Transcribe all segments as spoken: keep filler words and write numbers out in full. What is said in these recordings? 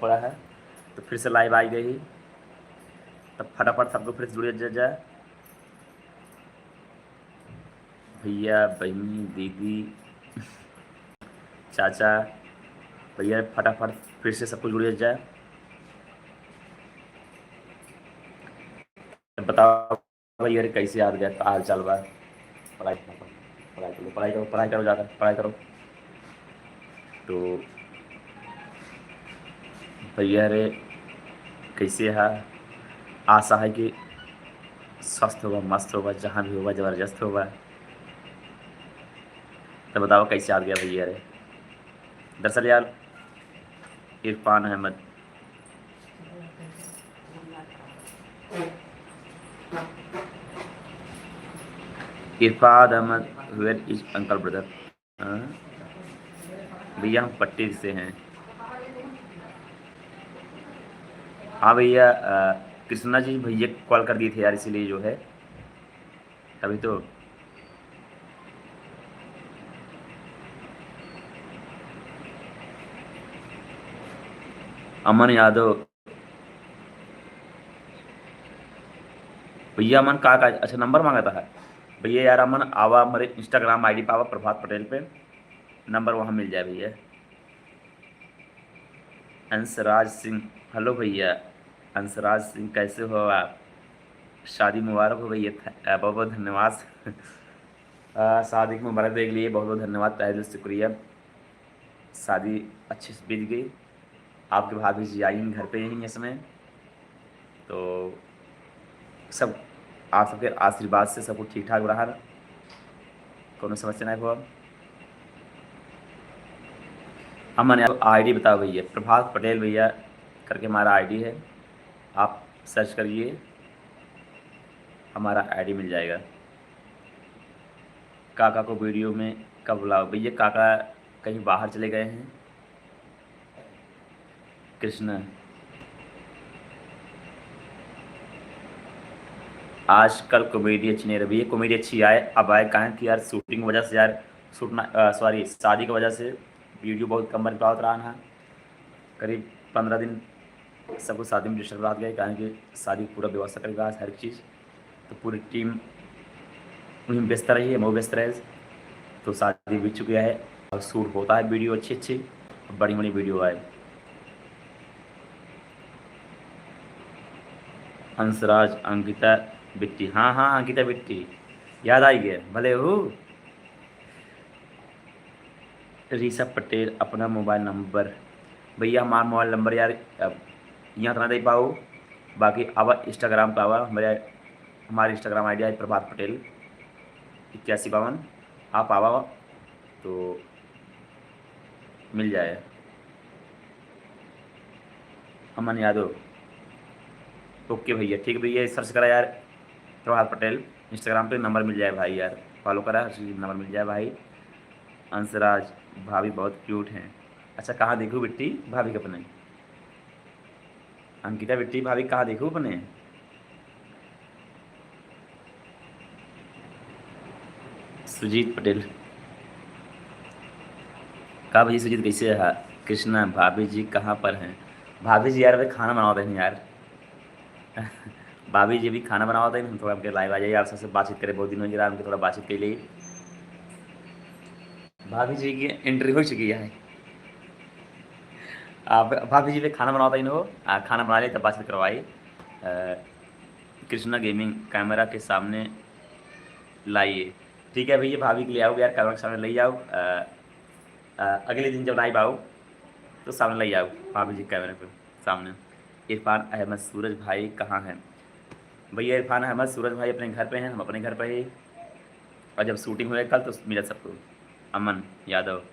पड़ा है, तो फिर से live आ गई। तब फटाफट सबको फिर से जुड़े जा, जा। भैया, बहिनी, दीदी, चाचा, भैया, फटाफट फिर से सबको जुड़े जा। बताओ भैया रे, कैसे याद गया, का हाल चाल बा? पढ़ाई, पढ़ाई करो, पढ़ाई करो, पढ़ाई करो, जाकर पढ़ाई करो। तो भैया रे, कैसे है? आशा है कि स्वस्थ होगा, मस्त होगा, जहाँ भी होगा जबरदस्त होगा। तो बताओ कैसे याद गया भैया रे? दरअसल यार, इरफान अहमद, इरफान अहमद, where is uncle brother? हाँ भैया, हम पट्टी से हैं। हाँ भैया, अ, कृष्णा जी, भैया call कर दिए थे यार, इसीलिए जो है, तभी तो। अमन यादव, भैया अमन का, का, अच्छा, number मांगत है भैया। यार अमन, आवा हमारे Instagram ID पे आवा, प्रभात पटेल पे, number वहाँ मिल जाए भैया। अंशराज सिंह, hello भैया। अंशराज सिंह, कैसे हो आप? शादी मुबारक हो भैया, थ-, अ, बहुत बहुत धन्यवाद। अ, शादी की मुबारक देख लिए, बहुत बहुत धन्यवाद, तहे दिल से शुक्रिया। शादी अच्छे से बीत गई। आपके भाभी जी आई घर पे यहीं इस समय। तो सब आप सबके आशीर्वाद से सब कुछ ठीक ठाक रहा, कोनो समस्या नहीं हुआ। अमन यादव ID बताओ भैया, प्रभात पटेल भैया करके हमारा ID है, आप search करिए, हमारा ID मिल जाएगा। काका को video में कब लाओ भैया? काका कहीं बाहर चले गए हैं। कृष्णा, आजकल comedy अच्छी नहीं रही भैया। Comedy अच्छी आए, अब आए, काहे कि यार shooting की वजह से यार, shoot ना, अ, sorry, शादी की वजह से video बहुत कम बन पावत रहा ना। करीब पन्द्रह दिन सबको शादी में disturb रह गए, काहे कि शादी की पूरा व्यवस्था करे के बाद हर चीज़, तो पूरी team वहीं व्यस्त रही है, मऊ व्यस्त रहे। तो शादी बीत चुकी है, अब shoot होता है video अच्छी अच्छी, बड़ी बड़ी video आए। हंसराज, अंकिता बिट्टी, हाँ हाँ, अंकिता बिट्टी, याद आई गए, भले हो। ऋषभ पटेल, अपना mobile number। भैया, हमार mobile number यार, अब यहाँ तो ना दे पाओ, बाकी आवा Instagram पे आवा, हमारे, हमारे Instagram ID है प्रभात पटेल इक्यासी बावन। आप आवा तो मिल जाए। अमन यादव, OK भैया, ठीक भैया, search करा यार प्रभात पटेल Instagram पे, number मिल जाए भाई यार, follow करा, हर चीज़ number मिल जाए भाई। अंशराज, भाभी बहुत cute हैं। अच्छा, कहाँ देखूँ बिट्टी भाभी के अपने? अंकिता बिट्टी भाभी कहाँ देखूँ अपने? सुजीत पटेल, का भाई सुजीत, कैसे है? कृष्णा, भाभी जी कहाँ पर हैं? भाभी जी यार, अभी खाना बनावत हैं यार। भाभी जी भी खाना बनावत हैं, हम थोड़ा हमके live आ जाइए, आप सबसे बातचीत करें, बहुत दिन हो गया हमके थोड़ा बातचीत के लिए। भाभी जी की entry हो चुकी है। आप भाभी जी भी खाना बनावत हैं हो, आ, खाना बना ले तब बातचीत करवाई। अ, कृष्णा Gaming camera के सामने लाइए। ठीक है भैया, भाभी के ले आओ यार, camera के सामने ले आओ। अ, अ, अगले दिन जब live आओ तो सामने ले आओ भाभी जी camera पे सामने। इरफान अहमद सूरज भाई कहाँ हैं? भैया इरफान अहमद सूरज भाई अपने घर पे हैं, हम अपने घर पे ही। और जब shooting हुए कल तो मिला सबको। अमन यादव,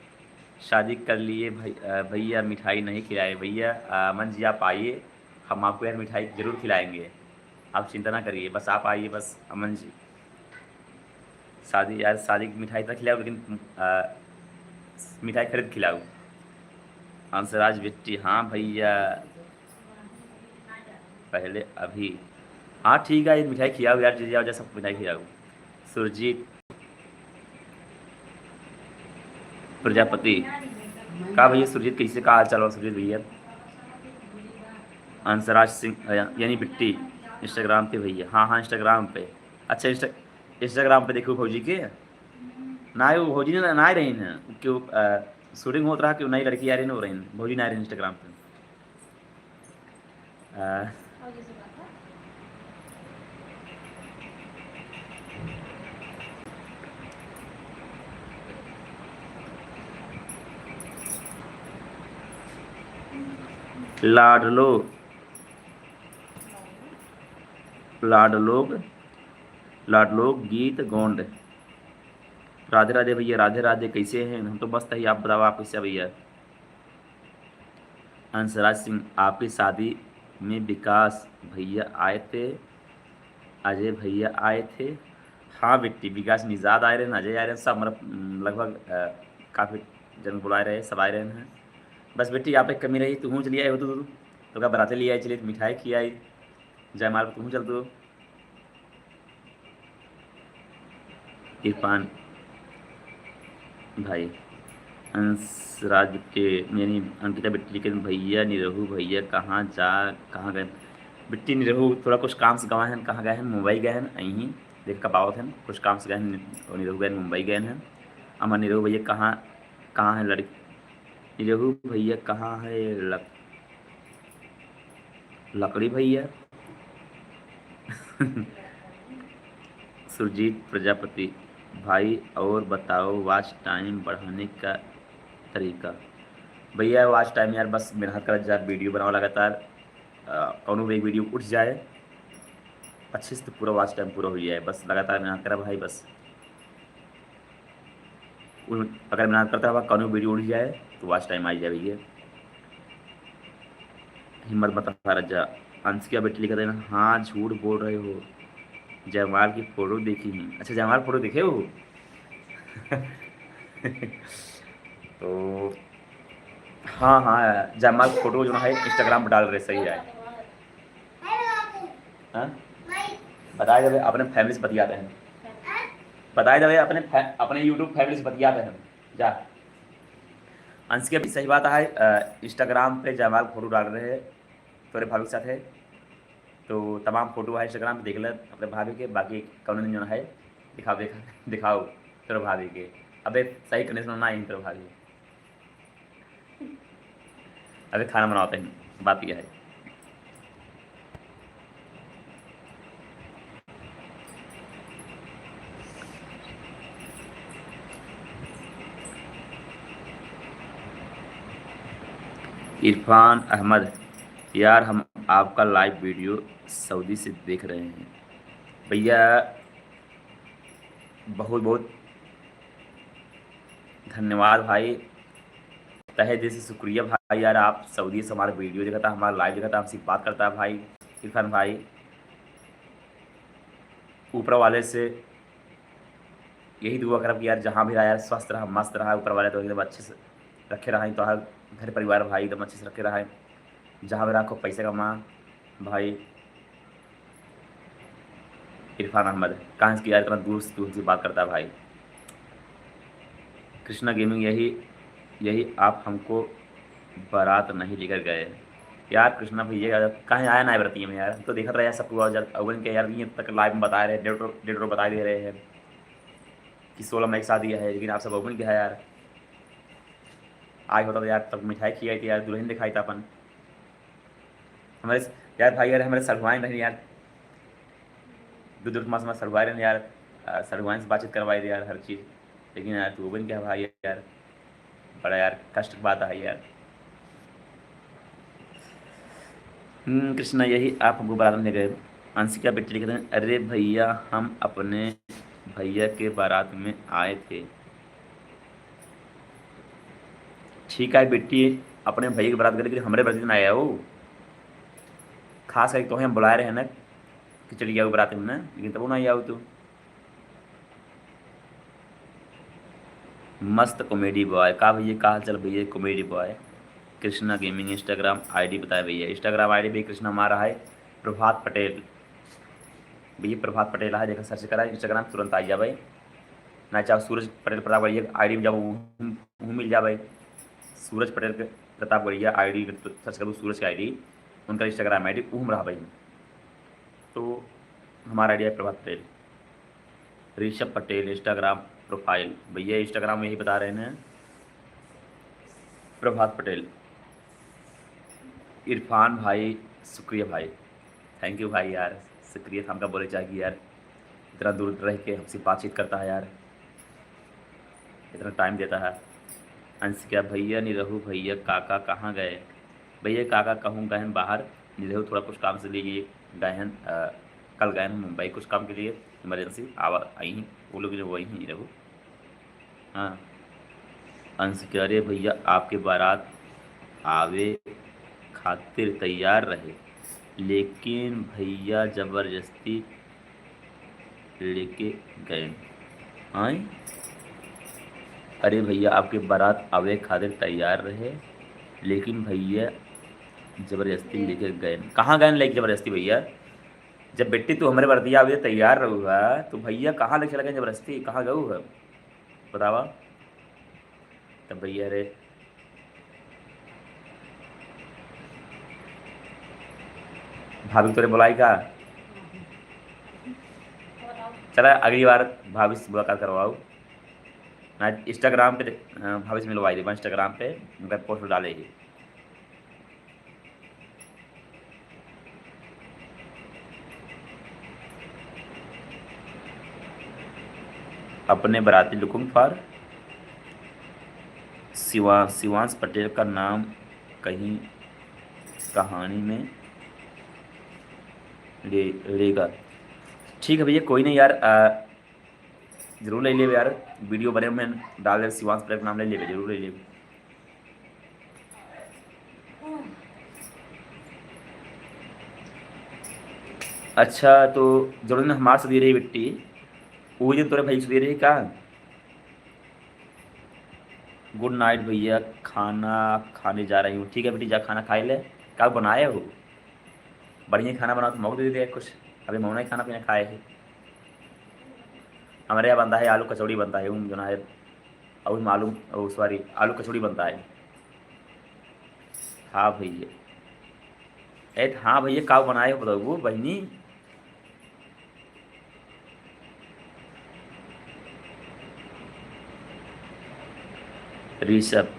शादी कर लिए भै-, अ, भैया मिठाई नहीं खिलाए। भैया, अ, अमन जी आप आइए, हम आपको यार मिठाई जरूर खिलाएंगे, आप चिंता ना करिए, बस आप आइए बस अमन जी। शादी यार, शादी की मिठाई तो खिलाओ, लेकिन, अ, मिठाई खरीद खिलाओ। हंसराज बिट्टी, हाँ भैया, पहले अभी, हाँ ठीक है, ये मिठाई खिलाओ यार, जे आओ जा, सबको मिठाई खिलाओ। सुरजीत प्रजापति, का भैया सुरजीत, कैसे, का हाल चाल बा सुरजीत भैया? अंशराज सिंह, अ, यानी बिट्टी, Instagram पे भैया। हाँ, हाँ, Instagram पे। अच्छा, Insta-, Instagram पे देखो भौजी के। ना, वो भौजी ना, ना रही हैं। क्यों, अ, shooting होत रहा, क्यों नई लड़की आ रही ना, हो रही हैं। भौजी ना रही Instagram पे। अ, लाडलो, लाडलोग, लाडलोग गीत गोंड। राधे राधे भैया, राधे राधे, कैसे हैं? हम तो मस्त है, आप बताओ, आप कैसे हैं भैया? अंशराज सिंह, आपकी शादी में विकास भैया आए थे, अजय भैया आए थे। हाँ बेटी, विकास निषाद आए रहे, अजय आए रहे, सब मतलब, उम, लगभग, अ, काफी जन बुलाए रहे, सब आए रहे हैं। बस बेटी, आप एक कमी रही, तू हूँ चली आई हो, तू, तू, तो का बराते ले आई, चलिए मिठाई खियाई, जयमाल पर तू हूँ चल तू। इरफान भाई, अंशराज के, यानी अंकिता बिट्टी के भैया निरहू भैया कहाँ जा, कहाँ गए? बिट्टी निरहू थोड़ा कुछ काम से गवा हैं, कहाँ गए हैं? मुंबई गए हैं, यहीं देख कब आवत हैं, कुछ काम से गए हैं, नि-, निरहू गए हैं, मुंबई गए हैं। अमर निरहू भैया कहाँ, कहाँ है लड़की? निरहू भैया कहाँ है लक-, लकड़ी भैया? सुरजीत प्रजापति, भाई और बताओ watch time बढ़ाने का तरीका। भैया watch time यार बस मेहनत करत जा, video बनाओ लगातार, अ, कौनो भी एक video उठ जाए अच्छे से तो पूरा watch time पूरा हो जाए, बस लगातार मेहनत करा भाई बस। उन-, अगर मेहनत करता रहा, कौनो video उड़ जाए, तो watch time आ जाए भैया। हिम्मत मत हारा जा। अंशिका बेटी लिखत है ना, "हाँ, झूठ बोल रहे हो, जयमाल की photo देखी है।" अच्छा, जयमाल photo देखे हो? तो हाँ, हाँ, जयमाल photo जो है Instagram पर डाल रहे, सही है। हाँ? बताए देवे, अपने family से बतियाते हैं। बताए देवे, अपने फै-, अपने YouTube family से बतियाते हैं। जा। अंशिका भी सही बात है, अ, Instagram पे जयमाल photo डाल रहे हैं तोरे भाभी के साथ है, तो तमाम photo है Instagram पे, देख ले अपने भाभी के, बाकी कौन दिन जो है दिखाओ, दिखा, दिखाओ तोरे भाभी के। अबे सही condition ना है तोरे भाभी। अबे खाना बनाते हैं, बात यह है। इरफान अहमद, यार हम आपका live video सऊदी से देख रहे हैं। भैया बहुत बहुत धन्यवाद भाई, तहे दिल से शुक्रिया भाई। यार आप सऊदी से हमारा video देखता, हमारा live देखता, हमसे बात करता है भाई इरफान भाई। ऊपर वाले से यही दुआ करब कि यार जहाँ भी रहा यार स्वस्थ रहा, मस्त रहा, ऊपर वाले तो एकदम अच्छे से रखे रहा, तो हर घर परिवार भाई एकदम अच्छे से रखे रहा। जहाँ भी रहा खूब पैसा कमा भाई। इरफान अहमद, कहाँ से यार इतना दूर से तू हमसे बात करता है भाई? कृष्णा गेमिंग, यही, यही आप हमको बारात नहीं लेकर गए। यार कृष्णा भैया, यार कहाँ आया ना बरतिया में यार? हम तो देखत रहे यार, सब हुआ जब अवन के यार, ये तक live में बता रहे, डेट, डेट बता दे रहे हैं कि सोलह मई की शादी है, लेकिन आप सब अवन के है यार। आए होता तो यार, तब मिठाई खियाई थी यार, दुल्हन दिखाई था अपन। हमारे स-, यार भाई, यार हमारे सढ़ुआइन रहे यार, दो दो मास हमारे सढ़ुआइन रहे यार, आ, सढ़ुआइन से बातचीत करवाई दे यार हर चीज़। लेकिन यार तू बन गया भाई यार, बड़ा यार कष्ट की बात है यार। हम्म, कृष्णा, यही आप हमको बारात में ले गए। अंशिका बेटी लिखते हैं, "अरे भैया, हम अपने भैया के बारात में आए थे।" ठीक है बेटी, अपने भैया के बारात गए, लेकिन हमरे बारात ना आया हो। खास करके तोहे हम बुलाए रहे ना कि चली आओ बारात में ना, लेकिन तब ना आओ तू। मस्त comedy boy। का भैया, का हाल चाल भैया? Comedy boy कृष्णा गेमिंग Instagram ID बताए भैया। Instagram ID भी कृष्णा मारा है, प्रभात पटेल। भैया प्रभात पटेल है, देखा, search करा Instagram, तुरंत आ जाए भाई। ना चाहो सूरज पटेल प्रतापगढ़िया ID में जाओ, वो, वो मिल जाए भाई। सूरज पटेल के प्रतापगढ़िया ID search करो, सूरज का ID। उनका Instagram ID ऊ हम रहा भाई। तो हमारा ID है प्रभात पटेल, ऋषभ पटेल Instagram profile। भैया Instagram यही बता रहे हैं, प्रभात पटेल। इरफान भाई, शुक्रिया भाई, thank you भाई यार, शुक्रिया था हमका बोले चाहिए यार, इतना दूर रह के हमसे बातचीत करता है यार, इतना time देता है। अंशिका भैया, निरहू भैया, काका कहाँ गए? भैया काका कहूँ गए हैं बाहर, निरहू थोड़ा कुछ काम से लिए गए हैं, अ, कल गए हैं मुंबई कुछ काम के लिए, emergency आवा आई हैं वो लोग, जो वही हैं निरहू। हाँ। अंश के, अरे भैया, आपके बारात आवे खातिर तैयार रहे, लेकिन भैया जबरदस्ती लेके गए। आए? अरे भैया, आपके बारात आवे खातिर तैयार रहे, लेकिन भैया जबरदस्ती लेके गए। कहाँ गए लेके जबरदस्ती भैया? जब बेटी तू हमरे बरतिया आवे तैयार रहू है, तो भैया कहाँ लेके चला गए जबरदस्ती? कहाँ गऊ है? बतावा। तब भैया रे, भाभी तोरे बुलाई का? चला अगली बार भाभी से मुलाकात करवाओ ना, Instagram पे दे-, अ, भाभी से मिलवाई देबा, Instagram पे उनका post डाले ही। अपने बराती looking for शिवा-, शिवांश पटेल का नाम कहीं कहानी में ले, लेगा। ठीक है भैया, कोई नहीं यार, आ, जरूर ले लेबे यार, video बने में डाल दे, शिवांश पटेल का नाम ले लेबे, जरूर ले लेबे। अच्छा, तो जौन दिन हमार सदी रही बिट्टी, वो दिन तोरे भाई सदी रही का? Good night भैया, खाना खाने जा रही हूँ। ठीक है बेटी, जा खाना खाए ले। का बनाए हो? बढ़िया खाना बनाओ तो मऊ दे दे कुछ। अभी मऊ नहीं खाना पीना खाए है। हमारे यहाँ बनता है, आलू कचौड़ी बनता है, उन जो ना है, और मालूम, ओ sorry, आलू कचौड़ी बनता है। हाँ भैया। ए, हाँ भैया, का बनाए हो बताओ वो बहिनी? ऋषभ,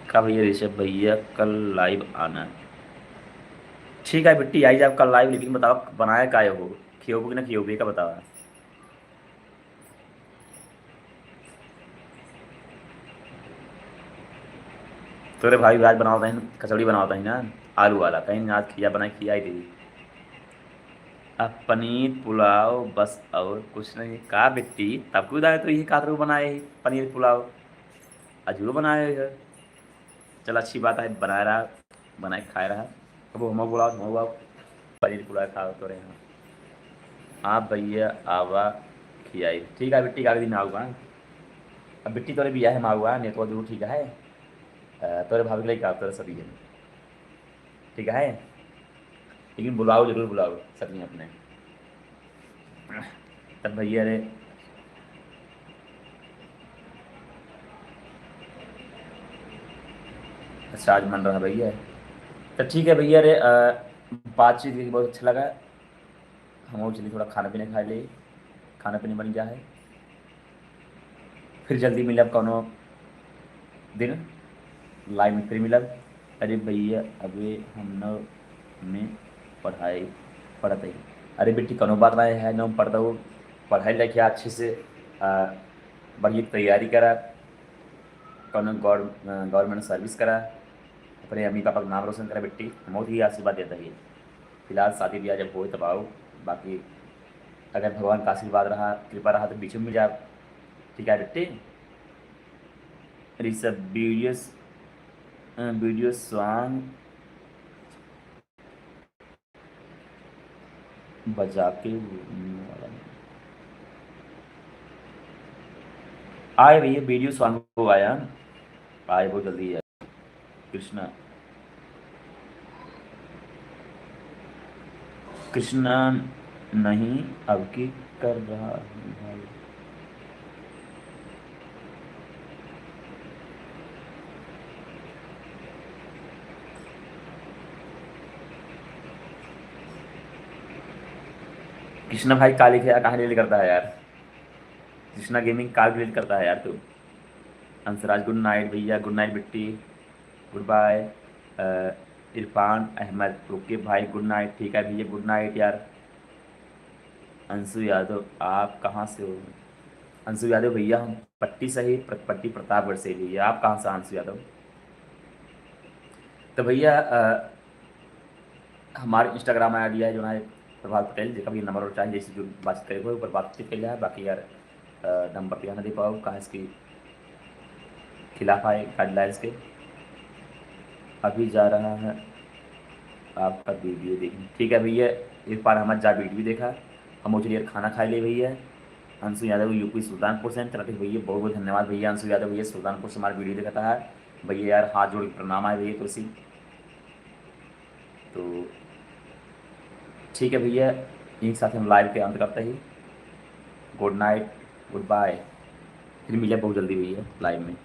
का भैया ऋषभ भैया कल live आना? ठीक है बिट्टी, आई जाब कल live, लेकिन बताओ बनाया का हो, खियोबू कि ना खियोबू, का बताओ। तोरे भाई आज बनावत है कचौड़ी बनावत है ना, आलू वाला, कहीं आज खिया बनाए खिया ही दे। अब पनीर पुलाव बस और कुछ नहीं। का बिट्टी, तब क्यों दाए तो ये कातरू बनाए है पनीर पुलाव? अजूरो बनाए है। चल अच्छी बात है, बनाए रहा, बनाए खाए रहा। अब हम बुलाओ, हम बुलाओ, पनीर पुलाव खाओ तोरे यहाँ। हाँ भैया, आवा खियाई। ठीक है बिट्टी, अगले दिन आऊँगा। अब बिट्टी तोरे बियाह में आऊँगा, नहीं तो जरूर ठीक है। अ, तोरे भाभी के लेके आओ, तोरे सदिये में। ठीक है, लेकिन बुलाओ, जरूर बुलाओ सदिये अपने। तब भैया रे, अच्छा आज मन रहा भैया। तो ठीक है भैया रे, अ, बातचीत करके बहुत अच्छा लगा। हम और चलिए थोड़ा खाना पीना खा ले, खाना पीना बन गया है। फिर जल्दी मिलब कौनो दिन, live में फिर मिलब। अरे भैया, अबे हम नौ में पढ़ाई पढ़त हई। अरे बेटी, कौनो बात नहीं है, नौ में पढ़त हो, पढ़ाई लिखाई अच्छे से, आ, बढ़िया तैयारी करा, कौनो गौर-, अ, government service करा, अपने अम्मी पापा का नाम रोशन करा बेटी, हम बहुत ही आशीर्वाद देता है। फिलहाल शादी ब्याह जब होई तब आओ, बाकी अगर भगवान का आशीर्वाद रहा, कृपा रहा तो बीच में जाब। ठीक है बेटी? अरे सब video, अ, video song बजा के वो आए भैया, video song को आया, आए बहुत जल्दी आया। कृष्णा, कृष्णा नहीं, अब की कर रहा है भाई? कृष्णा भाई, काली क्या कहाँ डिलीट करता है यार? कृष्णा गेमिंग काल डिलीट करता है यार तू। अंशराज, गुड नाइट भैया, गुड नाइट बिट्टी, गुड बाय। अ, इरफान अहमद, ओके भाई, गुड नाइट। ठीक है भैया, गुड नाइट यार। अंशु यादव, आप कहाँ से हो? अंशु यादव भैया, हम पट्टी से ही, प्र-, पट्टी प्रतापगढ़ से ही भैया। आप कहाँ से, अंशु यादव? तो भैया, अ, हमारे Instagram ID है जो है प्रभात पटेल, जेकर भी नंबर और चाहे जैसे जो बातचीत करे हो, ऊपर बातचीत कर लिया है। बाकी यार, अ, नंबर पे यहाँ ना दे पाओ, कहाँ इसकी खिलाफ आए गाइडलाइंस के। अभी जा रहा है आपका वीडियो देखने। ठीक है भैया, एक बार हम जा वीडियो देखा, हम चलिए खाना खा ले भैया। अंशु यादव यूपी सुल्तानपुर से हैं। चला ठीक भैया, बहुत बहुत धन्यवाद भैया। अंशु यादव भैया सुल्तानपुर से हमारा वीडियो देखता है भैया यार, हाथ जोड़ के प्रणाम आए भैया तुलसी। तो ठीक है भैया, यही साथ हम लाइव के अंत करते ही। गुड नाइट, गुड बाय, फिर मिले बहुत जल्दी भैया लाइव में।